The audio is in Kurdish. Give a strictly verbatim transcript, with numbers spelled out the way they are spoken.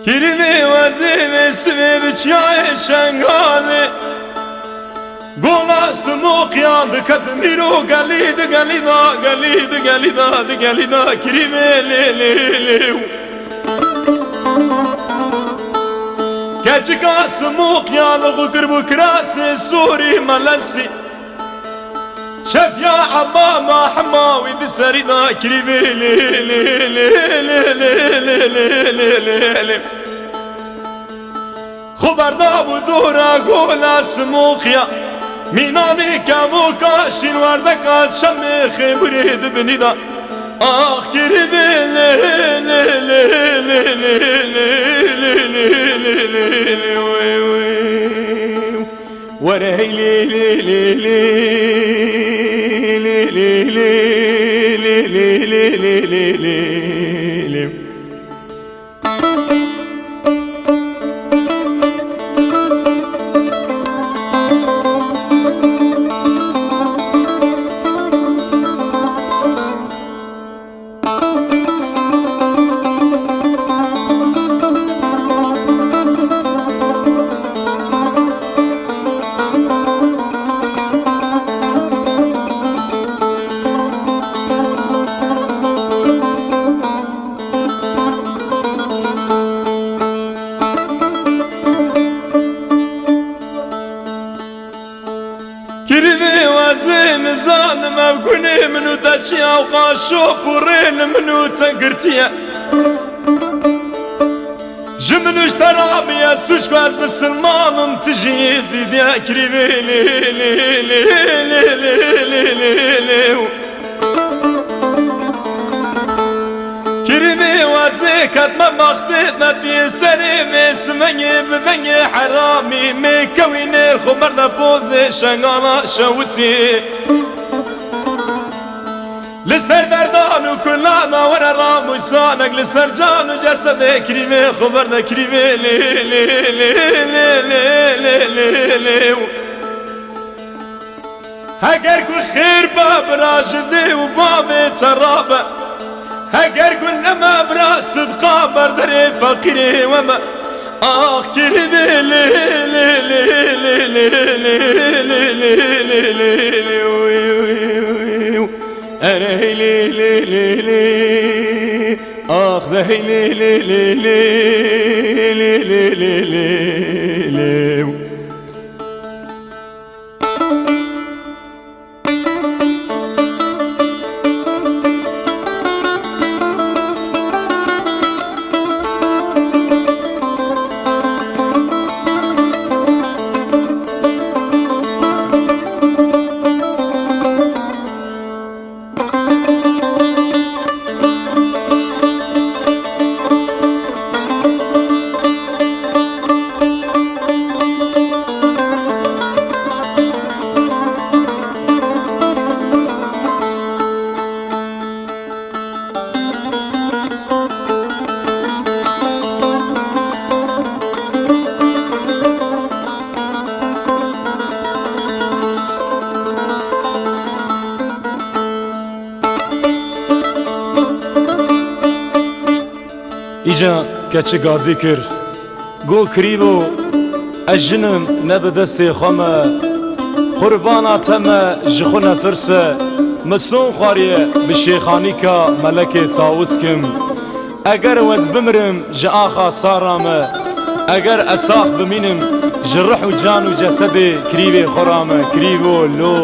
Kirînê wezê vê sivê bi çiyayê Şengalê, gola Simoqiya diket mîro gelî, di gelî da, gelî, di gelî da, di gelî da, kirînê lê, lê, lê. Keçika Simoqiya li xwe kiribû kirasê sorî melesî. Çepiya Emama hema wî di serî da kirî vê lê, lê, lê. Xwe berdabû dora gola Simoqiya. Mînanê kevoka şîn werdeka çemê xêburê di binî da. Ax kirî vê lê, lê, lê. Were hey lê, lê, lê, lê. Kirînê wezê nizanim ev gunê min û te çi ewqas şop û rê li min û te girtiye. Ji min û ji te rabiye sûc ku ez misilman im, tu jî Êzîdiye kirînê lê, lê, lê. Kirînê wezê ketme baxtê netiyê serê mê simengê bi vengê heramî mê kewî nêr xwe berde pozê Şengala şewitî. Li ser derdan û kulana were ramûsanek li ser can û cesedê kirîmê xwe berde kirîmê lê, lê, lê. Heger ku xêr be bira ji dê û bavê te rabe. Heger ku neme bira sidqa berderê feqîrê we me. Ax kirî dê lê, lê, lê. Erê hey lê, lê, lê, lê. Ax de hey lê, lê, lê, lê. Îca keçi gazî kir. Got, Kirîvo, ez jin im, ne bi destê xwe me. Qurbana te me, ji xwe nefirse. Min son xwariye bi şêxanîka melekê Tawus kim. Eger ez bimirim, ji axa sara me. Eger ez sax bimînim, ji rih û can û cesedê kirîvê xwe ra me. Kirîvo lo.